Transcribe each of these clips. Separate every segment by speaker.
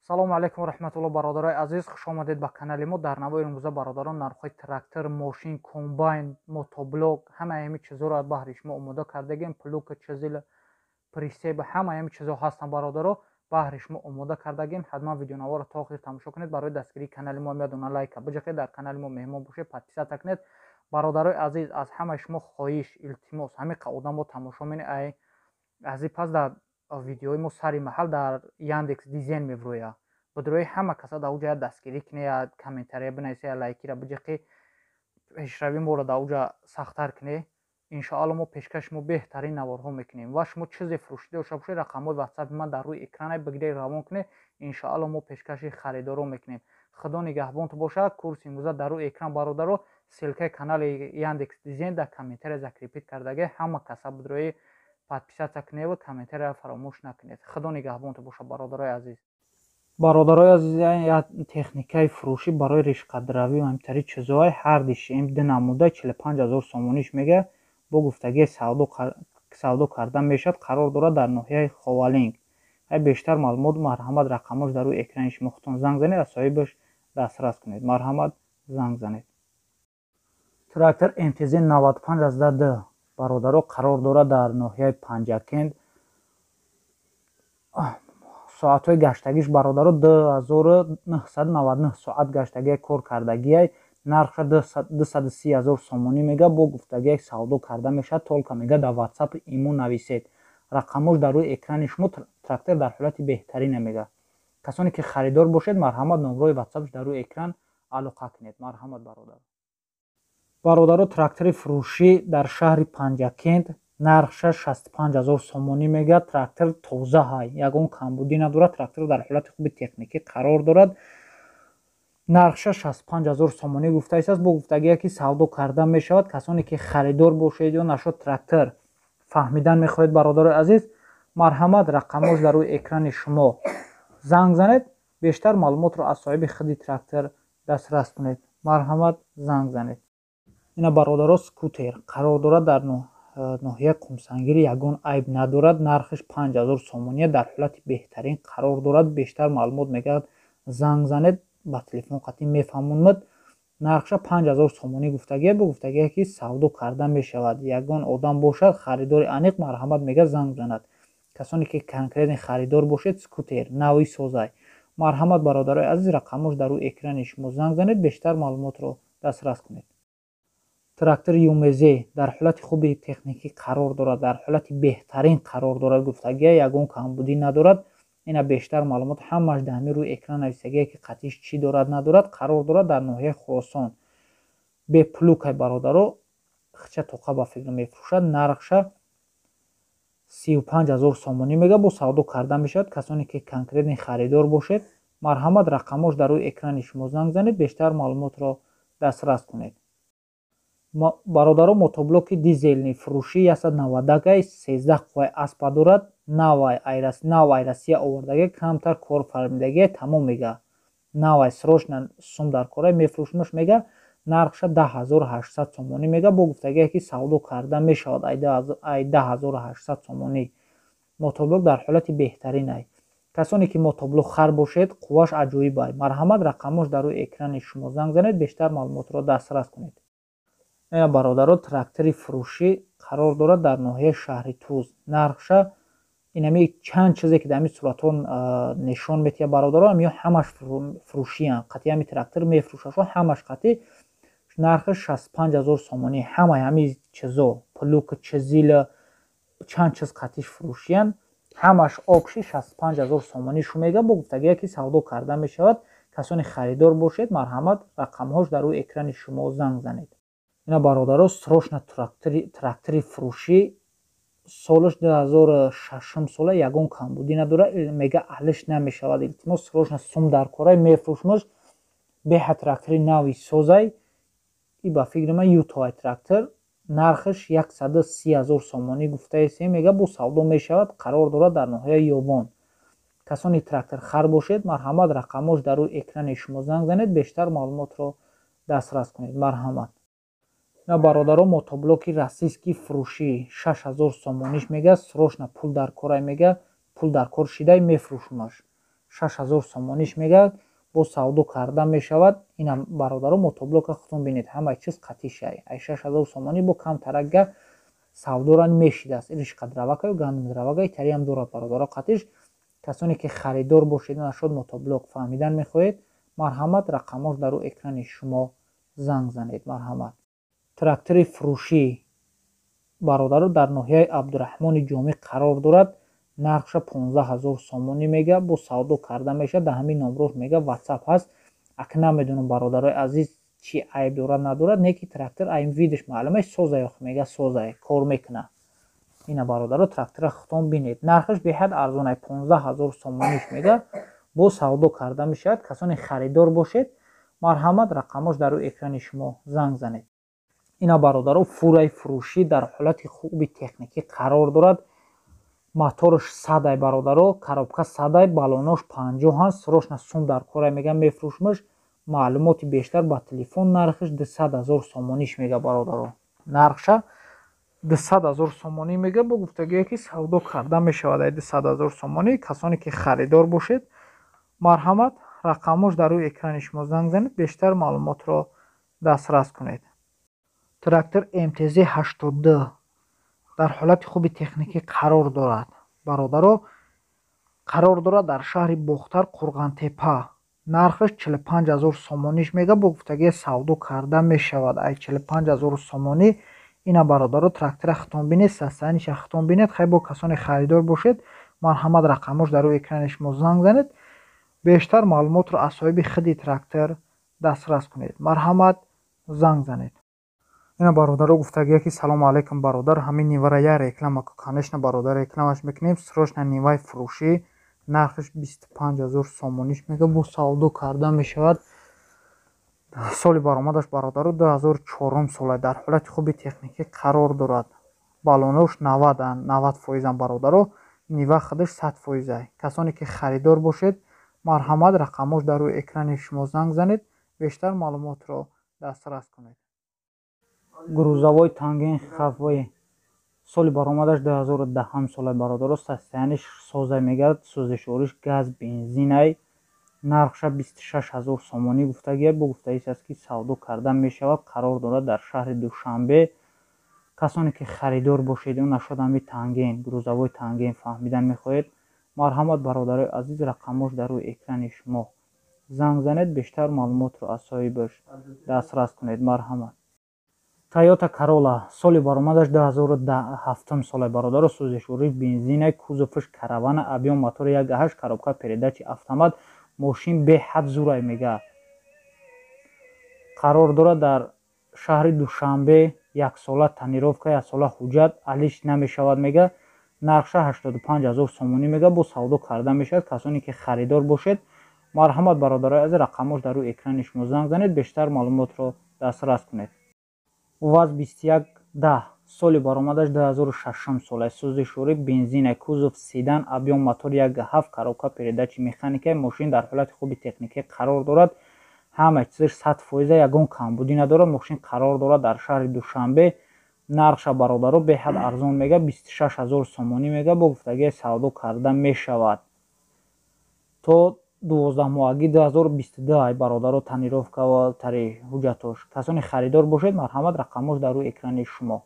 Speaker 1: Салому алайкум раҳматулло, бародарои азиз, хушомадед ба канали мо. Дар навои имрӯза, бародарон, нархҳои трактор, мошин, комбайн, мотоблок, ҳамаи ҳами чизоро баҳри шумо омода кардагем. Плуг, чизил, прицеп, ҳамаи ҳами чизо ҳастанд, бародаро, баҳри шумо омода кардагем. Ҳатман видеонаворо то охир тамошо кунед. Барои дастгирии канали мо ядона лайка биҷақед, дар канали мо меҳмон бошед, подписаться кунед. Бародарои азиз, аз ҳамаи шумо хоҳиш, илтимос, ҳамин қа одамо тамошо мене, ай аз и пас дар видеои мо сари маҳал дар Яндекс Дзен меброя. Будрои ҳама каса дар уҷа дастгирӣ кунед, я комментария бинависе, я лайкира биҷақӣ, пешравии моро дар уҷа сахттар кунед. Иншоалло, мо пешкаши шумо беҳтарин наворҳо мекунем. Ва шумо чизе фурӯшида дошта бошед, рақамҳои ватсапи ман дар рӯи экране, бигиред, равон кунед. Иншоалло, мо пешкаши харидоро мекунем. Худо нигаҳбонту бошад. Курси имрӯза дар рӯи экран, бародаро, ссылкаи канали Яндекс Дзен дар комментария закрепить кардаге. Ҳама каса будрои подписаться кунед ва комментария фаромӯш накунед. Худо нигаҳбонту бошад, бародарои азиз. Бародарои азиз, як техникаи фурӯшӣ барои ришқадравӣ ва ҳамтари чизои ҳардиш м ду намуда 45 000 сомониш мега, бо гуфтагии савдо карда мешавад. Қарор дорад дар ноҳияи Ховалинг. Ай бештар маълумот, марҳамат, рақамҳош дар рӯи экрани шумо, худтон занг занед, аз соҳибаш дастрас кунед. Марҳамат, занг занед. Трактор МТЗ 95 д, бародаро, қарор дорад дар ноҳияи Панҷакент. Соатҳои гаштагиш, бародаро, 2999 соат гаштагия, кор кардагиай. Нархша 230 000 сомонӣ мега, бо гуфтагиак савдо карда мешавад. Только, мега, дар ватсапи имо нависед, рақамҳош дар рӯи экрани шумо. Трактор дар ҳолати беҳтарине, мега. Касоне ки харидор бошед, марҳамат, номрои ватсапш дар рӯи экран, алоқа кунед. Марҳамат, бародар. Бародаро, трактори фурӯшӣ дар шаҳри Панҷакент, нархша 65 000 сомонӣ мега. Трактор тоза ҳай, ягон камбудӣ надорад. Трактор дар ҳолати хуби техникӣ қарор дорад. Нархша 65 000 сомонӣ гуфтааст, бо гуфтагие ки савдо карда мешавад. Касоне ки харидор бошед ё нашод трактор фаҳмидан мехоҳед, бародарои азиз, марҳамат, рақамҳош дар рӯи экрани шумо, занг занед, бештар маълумотро аз соҳиби худи трактор дастрас кунед. Марҳамат, занг занед. Ина, бародаро, скутер қарор дорад дар ноҳияи Қумсангир, ягон айб надорад. Нархаш 5000 сомония, дар ҳолати беҳтарин қарор дорад. Бештар маълумот, мегӯяд, занг занед, ба телефон қатъӣ мефаҳмонад. Нархша 5000 сомонӣ гуфтагия, бо гуфтагия ки савдо карда мешавад. Ягон одам бошад, харидори аниқ, марҳамат, мега, занг занад. Касоне ки конкретный харидор бошед, скутер нави созай. Марҳамат, бародарои азиз, рақамҳош дар рӯи экрани шумо, занг занед, бештар маълумотро дастрас кунед. Трактори ЮМЗ дар ҳолати хуби техникӣ қарор дорад, дар ҳолати беҳтарин қарор дорад, гуфтагия, ягон камбудӣ надорад. Ина бештар маълумот ҳамаш дар ҳамин рӯи экран нависагия, ки қатиш чӣ дорад, надорад. Қарор дорад дар ноҳияи Хуросон. Бе плугай, бародаро, хича тоқа ба фикр мефурӯшад. Нархша 35 000 сомонӣ мега, бо савдо карда мешавад. Касоне ки конкретный харидор бошед, марҳамат, рақамҳош дар рӯи экрани шумо, занг занед, бештар маълумотро дастрас кунед. Бародаро, мотоблоки дизельный фурӯшӣ 191, 13 қувваи аспа дорад. Нав ай Россия овардагия, камтар кор фармидагия, тамом, мега. Навай, срочно сум дар кора, мефурӯшмаш, мега. Нархша 10 800 сомонӣ мега, бо гуфтагие ки савдо карда мешавад. Ай 10 800 сомонӣ мотоблок дар ҳолати беҳтаринай. Касоне ки мотоблок хар бошед, қувваш аҷоибай. Марҳамат, рақамҳош дар рӯи экрани шумо, занг занед, бештар маълумотро дастрас кунед. Ина, бародаро, трактори фурӯшӣ қарор дорад дар ноҳияи шаҳри Туз. Нархша инами чанд чизе ки дар ҳамин суратҳо нишон метиҳад, бародаро, ҳамиё ҳамаш фурӯшиянд. Қатъи ҳами трактор мефурӯшашо ҳамаш қатъи. Нархаш 65 000 сомонӣ. Ҳамаи ҳамин чизо, плуг, чизила, чанд чиз қатъиш фурӯшиянд. Ҳамаш общий 65 000 сомонӣ шу мега, бо гуфтагие ки савдо карда мешавад. Касоне харидор бошед, марҳамат, рақамҳош дар рӯи экрани шумо, занг занед. Ина, бародаро, срочно трактори фурӯшӣ, солаш 2006 сола, ягон камбудӣ надорад, мега, алиш намешавад. Илтимос, срочно сум дар корай, мефурӯшмаш. Беҳа трактори нави созай. И ба фикри ман ютоай трактор. Нархаш 130 000 сомонӣ гуфтаесем, мега, бо савдо мешавад. Қарор дорад дар ноҳияи Ёвон. Касоне трактор хар бошед, марҳамат, рақамҳош дар рӯи экрани шумо, занг занед, бештар маълумотро дастрас кунед. Марҳамат. На, бародаро, мотоблоки российский фурӯшӣ 6000 сомониш мега. Срочно пул дар корай, мега, пул дар кор шидай, мефурӯшумаш. 6000 сомониш мега, бо савдо карда мешавад. Инам, бародаро, мотоблока худтон бинед, ҳамаи чиз қатишай. Ай 6000 сомонӣ бо камтарага савдора мешидааст. Иришқа дровакаю гандум дровака итариам дорад, бародаро, қатиш. Касоне ки харидор бошед, нашод мотоблок фаҳмидан мехоҳед, марҳамат, рақамош дар рӯ экрани шумо, занг занед, марҳамат. Трактори фурӯшӣ, бародаро, дар ноҳияи Абдураҳмони Ҷомӣ қарор дорад. Нархша 15 000 сомонӣ мега, бо савдо карда мешавад. Дар ҳамин номрош мега ватсап ҳаст. Ак намедонам, бародарои азиз, чӣ айб дорад, надорад, не ки трактор айм видаш маълума созай, мега созай, кор мекуна. Ина, бародаро, трактора худтон бинед, нархаш беҳад арзонай, 15 000 сомониш мега, бо савдо карда мешавад. Касоне харидор бошед, марҳамат, рақамош дар рӯи экрани шумо, занг занед. Ина, бародаро, фураи фурӯшӣ дар ҳолати хуби техникӣ қарор дорад. Моторш 100-ай, бародаро, коробка 100-ай, баллонош 50-анд. Срочно сум дар корай, мега, мефурӯшмаш. Маълумоти бештар ба телефон. Нархаш 200 000 сомониш мега, бародаро, нархша 200 000 сомонӣ мега, бо гуфтагие ки савдо карда мешавад ай 200 000 сомонӣ. Касоне ки харидор бошед, марҳамат, рақамош дар рӯи экрани шумо, занг занед, бештар маълумотро дастрас кунед. Трактор МТЗ 82 дар ҳолати хуби техникӣ қарор дорад, бародаро, қарор дорад дар шаҳри Бохтар, Қурғантепа. Нархаш 45 000 сомониш мега, бо гуфтагие савдо карда мешавад ай 45 000 сомонӣ. Ина, бародаро, трактора худтон бинед, состояниеша худтон бинед. Хай, бо касоне харидор бошед, марҳамат, рақамош дар рӯи экрани шумо, занг занед, бештар маълумотро аз соҳиби худи трактор дастрас кунед. Марҳамат, занг занед. Ина, бародаро, гуфтагие ки салому алайкум, бародар, ҳамин Нивара я реклама ку. Конечно, бародар, рекламаш мекунем. Срочно Ниваи фурӯшӣ, нархаш 25 000 сомониш мега, бо савдо карда мешавад. Соли баромадаш, бародаро, 2004 сола, дар ҳолати хуби техникӣ қарор дорад. Баллонош 90 фоизам, бародаро, Нива худаш 100 фоизай. Касоне ки харидор бошед, марҳамат, рақамош дар рӯи экрани шумо, занг занед, бештар маълумотро дастрас кунед. Грузовой Танген Хавой, соли баромадаш 2010 сола, бародаро, состояниеш созай мегардад, сӯзишвориш газ, бензинай. Нархша 26 000 сомонӣ гуфтагия, бо гуфтаист аст ки савдо карда мешавад. Қарор дорад дар шаҳри Душанбе. Касоне ки харидор бошед, ё нашод ҳами Танген, грузовой Танген фаҳмидан мехоҳед, марҳамат, бародарои азиз, рақамош дар рӯи экрани шумо, занг занед, бештар маълумотро аз соҳибаш дастрас кунед, марҳамат. Тойота Карола, соли баромадаш 2007 сола, бародаро, сӯзишворӣ бензина, кузоваш каравана, объём мотори 1,8, коробка передачи автомат. Мошин беҳад зурай мега, қарор дорад дар шаҳри Душанбе. Яксола тонировка, яксола ҳуҷҷат, алиш намешавад мега. Нархша 85 000 сомонӣ мега, бо савдо карда мешавад. Касоне ки харидор бошед, марҳамат, бародарои азиз, рақамош дар рӯи экрани шумо, занг занед, бештар маълумотро дастрас кунед. УАЗ 2110, соли баромадаш 2006 сола, сӯзишворӣ бензина, кузов седан, объём мотор 1,7, коробка передачи механика. Мошин дар ҳолати хуби техникӣ қарор дорад, ҳама чизаш 100 фоиза, ягон камбудӣ надорад. Мошин қарор дорад дар шаҳри Душанбе. Нархша, бародаро, беҳад арзон мега, 26 000 сомонӣ мега, бо гуфтагии савдо карда мешавад. То 12 моҳагӣ 2022 ай, бародаро, тонировка ва тари ҳуҷҷатош. Касоне харидор бошед, марҳамат, рақамош дар рӯи экрани шумо.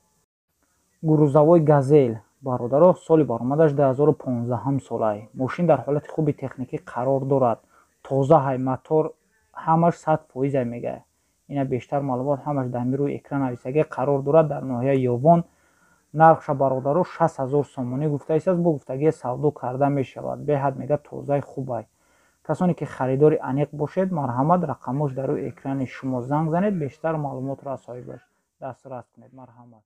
Speaker 1: Грузовой Газел, бародаро, соли баромадаш 2015 солай. Мошин дар ҳолати хуби техникӣ қарор дорад, тозаҳай, мотор ҳамаш 100 фоизай мега. Ина, бештар маълумот ҳамаш дар ҳамин рӯи экран нависагӣ. Қарор дорад дар ноҳияи Ёвон. Нархша, бародаро, 60 000 сомонӣ гуфтаистааст, бо гуфтагии савдо карда мешавад. Беҳад мега тозаи хубай. Касоне ки харидори аниқ бошед, марҳамат, рақамош дар рӯи экрани шумо, занг занед, бештар маълумотро аз соҳибаш дастрас кунед, марҳамат.